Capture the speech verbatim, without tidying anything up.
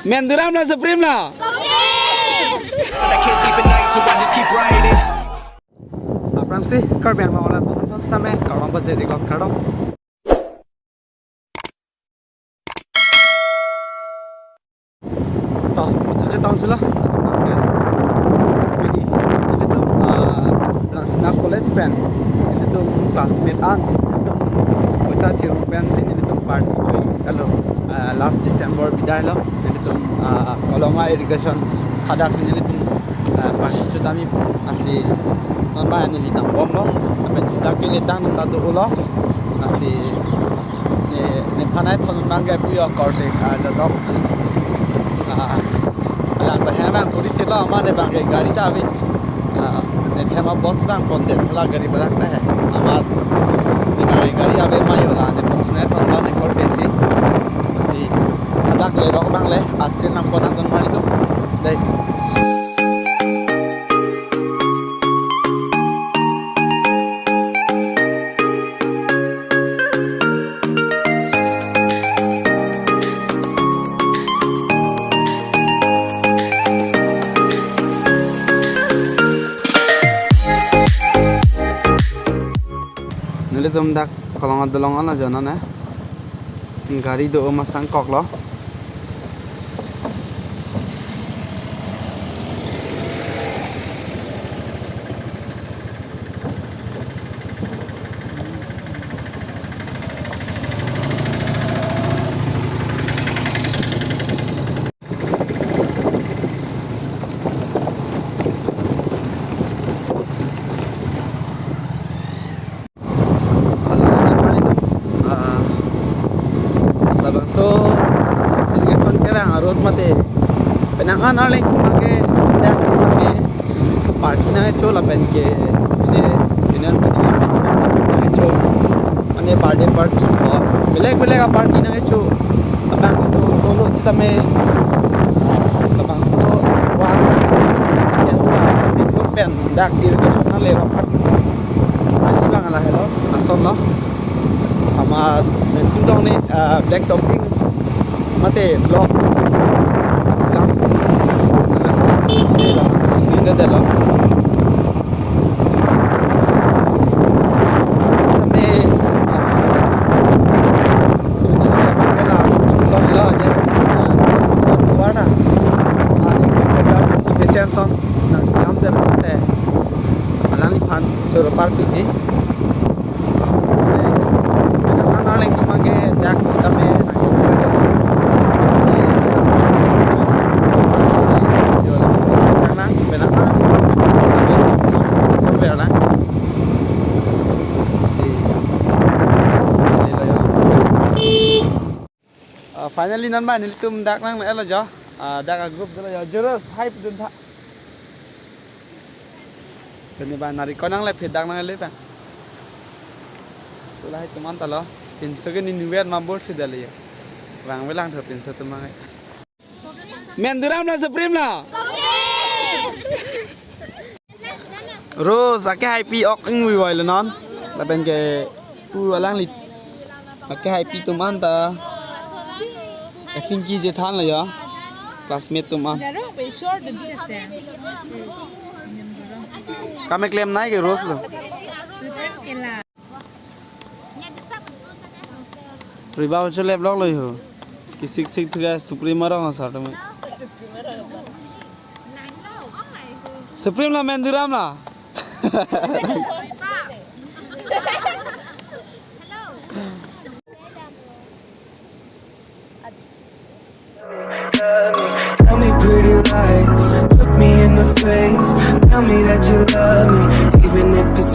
Menduram la Supreme la? I can't sleep at night, so I just keep writing. Aphrangsi Karbi Anglong arat atum aphan same kardom pajir-iklo, kardom. To, mutha chetong chulo. Pini nelitum, ah, Rangsina College pen nelitum classmate an, nelitum poisa chirum pensi nelitum party choi. Hello, ah, last December bidai lo, nelitum, ah, Kolonga irrigation thadaksi nelitum, ah, party chodamji, lasi non ba neli nangbomlo, lapen dak ke letang ta do-olo, lasi ne, nephan ai thon abang ke pu yo korte, ah, jadok. Ah, alang ta hem abang puri chelo, amat ne abang ke gari ta ave. Ah, ne hem a bus abang pondet, hala gari abang ta he. Amat ne abang ke gari ave ma yo, la ne bus ne thon abang ne korte si. Si, dak le rok abang le, asin nangpon nangton mari tu. Dei. Nelitum dak Kolonga dolong ano jana ne. Gari do-o masang koklo. Alang, ah, labangso irrigation kevang a-road mate penang an arleng ke dak same party nangkecho lapen ke pine pine pine nangkecho. Mane birthday party ko belek belek a-party nangkecho. Abang itu dulu sitame, ah, labangso wak ya wak itu pen dak irrigation nangle rok. Ani abang lahelo, asonlo. Amat tu dong ne, ah, black topping mate block. Aslam. Aslam. Ini dah dah lo. Sitame, ah, chuni na kelas, asonlo je, ah, aslam warna. Ani ko kerja chuni besen son, nang siam tel te. Alangliphan choro parpiji. Yes. Penang an arleng tumang ke dak sitame nang. Yo, penang an. Sitame som, som berlang. Si. Ah, finally non ba nelitum dak nang elo jo. Ah, dak a-group dolo jo. Jurus, hi pudun tha. Pini ba nari konang le phi dak nang le pa. Tulai tuman talo. Pinso ke nini wer mabur si dali ya. Rang welang tho pinso tumang. Menduram la Supreme la? Rose, ake hai pi ok ingwi wai lo non. Lapen ke pu alangli. Ake hai pi tum an ta. Kachingki je than lo ya. Classmate tum an. Kame klem nai ke Rose lo. Riba bacho lep lok lo ho. Kisik sik thuga Supreme arong asar tame. Supreme la Menduram la. Tell me pretty lies, look me in the face. Tell me that you love me, even if it's